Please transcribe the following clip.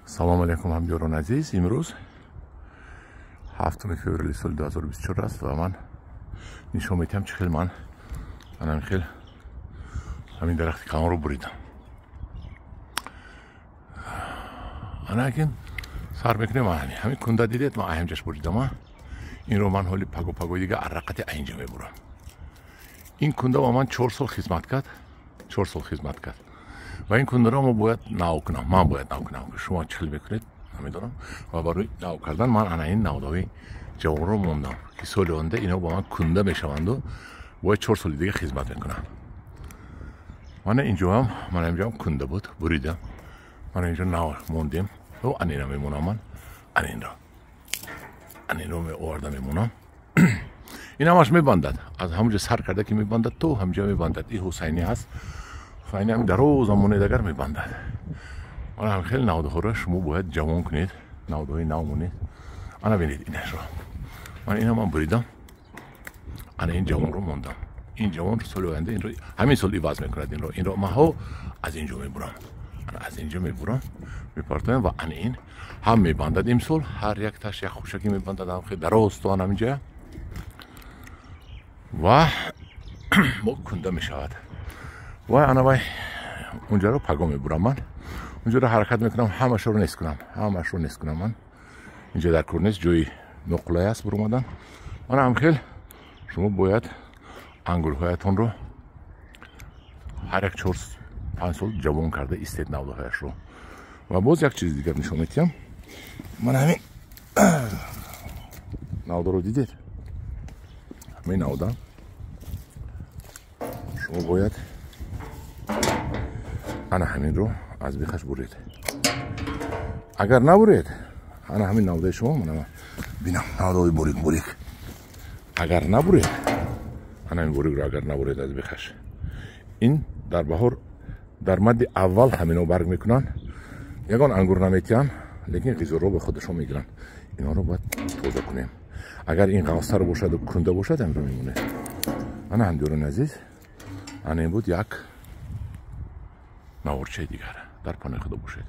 Салом алейкум, ҳамдиёрон азиз. Имрӯз 7 феврали соли 2024 аст ва ман нишон медиҳам, чӣ хел ман анам хел ҳамин дарахти калонро буридам. Анакин сар мекунем. Ҳамин кунда дидед, ман аҳамҷаш буридам. Инро ман ҳоли паго пагои дига аррақати айнҷа мебурам. Ин кунда ба ман 4 сол хизмат кард, 4 сол хизмат кард. Ва ин кундаро мо бояд нав кунам, ман бояд нав кунам. Шумо чӣ хел мекунед, намедонам. Ва барои нав кардан ман ана ин навдаҳои ҷавонро мондам, ки соли оянда ино ба ман кунда мешаванду бояд 4 соли дига хизмат мекунам. Мана инҷоам, мана инҷоам кунда буд, буридам. Мана инҷо нав мондем. Ана инро мемонам ман, ана инро. Ана инро оварда мемонам. Ин ҳамаш мебандад. Аз ҳамонҷо сар карда ки мебандад, то ҳамҷо мебандад. Ин Ҳусайни ҳаст. Ҳусайни ҳам дароз монед агар мебандад. Мана ҳам хеле навдаҳоро шумо бояд ҷавон кунед, навдаҳои нав монед. Ана бинед инашро. Ман инро ман буридам. Ана ин ҷавонро мондам. Ин ҷавон соли оянда инро ҳамин сол иваз мекунад инро. Инро маҳо аз инҷо мебурам. Ана аз инҷо мебурам, мепартоям ва ана ин ҳам мебандад имсол, ҳар якташ як хушакӣ мебандад, ҳам хеле дароз то ҳаминҷа. Ва бо кунда мешавад. Ва ана вай унҷаро паго мебурам ман. Унҷаро ҳаракат мекунам, ҳамашро нест кунам, ҳамашро нест кунам ман. Инҷа дар кор нест, ҷои ноқулай аст буромадан. Мана ҳам хел шумо бояд ангурҳоятонро ҳар як 4-5 сол ҷавон карда истед навдаҳояшро. Ва боз як чизи дигар нишон медиҳам. Мана ҳамин навдаро дидед? Ҳамин навда шумо бояд ана ҳаминро аз бехаш буред. Агар набуред, ана ҳамин навдаи шумо, мана бинам навдаҳои бурик бурик. Агар набуред, ана ҳамин бурикро агар набуред аз бехаш, ин дар баҳор дар мадди аввал ҳамино барг мекунанд, ягон ангур наметиҳанд, лекин ғизоро ба худашон мегиранд. Инҳоро бояд тоза кунем. Агар ин ғафстар бошаду кунда бошад, ҳаминро мемонед. Ана ҳамдиёрони азиз, ана ин буд як наворчаи дигар. Дар паноҳи Худо бошед.